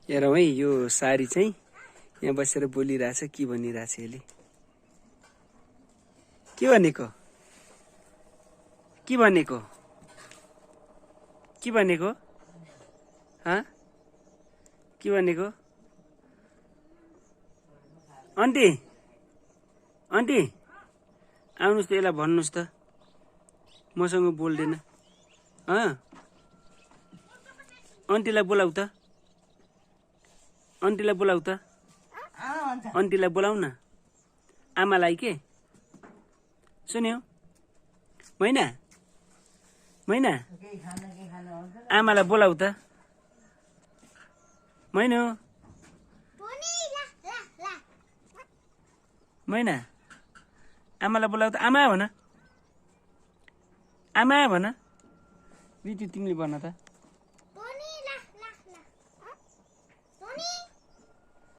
हेरौँ है यो सारी चाहिँ यहाँ बसेर बोलिरहेछ के भनिरहेछ यसले के भनेको के भनेको के भनेको के भनेको आन्टी आन्टी आउनुहोस् त यसलाई भन्नुहोस् त मसँग बोल्दैन आन्टीलाई बोलाऊ त आन्टीलाई बोलाऊ त आन्टीलाई बोलाऊ न आमालाई के सुन्यो मैना मैना आमालाई बोलाऊ त मैनो मैना आमालाई बोलाऊ त आमा भन आमा भन बिटी तिमीले भन त